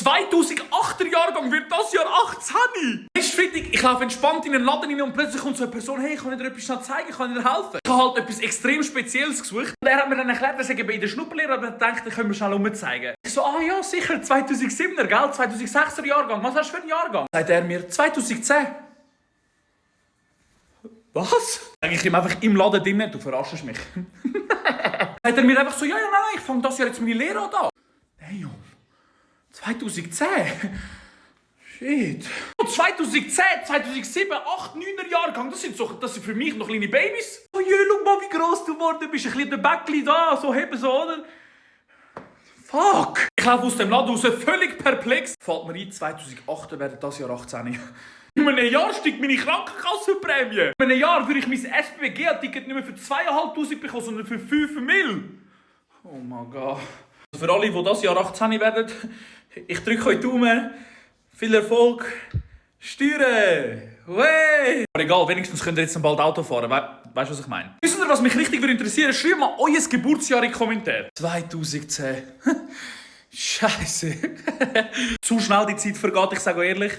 2008er Jahrgang wird das Jahr 18. Weißt du, Friedrich, ich laufe entspannt in den Laden rein und plötzlich kommt so eine Person, hey, kann ich dir etwas schnell zeigen, kann ich dir helfen? Ich habe halt etwas extrem Spezielles gesucht. Und er hat mir dann erklärt, dass er in der Schnupperlehre, aber ich dachte, können wir schnell umzeigen. Ich so, ja, sicher, 2007er, gell? 2006er Jahrgang. Was hast du für einen Jahrgang? Sagt er mir, 2010. Was? Sag ich ihm einfach im Laden drin, du verarschst mich. Sagt er mir einfach so, ja, nein, ich fange das Jahr jetzt meine Lehre an da. Hey, Junge, 2010? Shit. 2010, 2007, 8, 9er Jahrgang, das sind für mich noch kleine Babys. Oh je, schau mal, wie gross du geworden bist, ein bisschen der Bäckli da, so heben so, oder? Fuck! Ich laufe aus dem Laden raus, völlig perplex. Fällt mir ein, 2008 werden das Jahr 18. In einem Jahr steigt meine Krankenkassenprämie. In einem Jahr würde ich mein SBG-Ticket nicht mehr für 2'500 bekommen, sondern für 5 Mil. Oh mein Gott. Für alle, die das Jahr 18 werden, ich drücke euch die Daumen. Viel Erfolg. Steuern. Hey. Aber egal, wenigstens könnt ihr jetzt bald Auto fahren. Weißt du, was ich meine? Wisst ihr, was mich richtig interessieren würde? Schreibt mal euer Geburtsjahr in die Kommentare. 2010. Scheiße. Zu schnell die Zeit vergeht, ich sage euch ehrlich.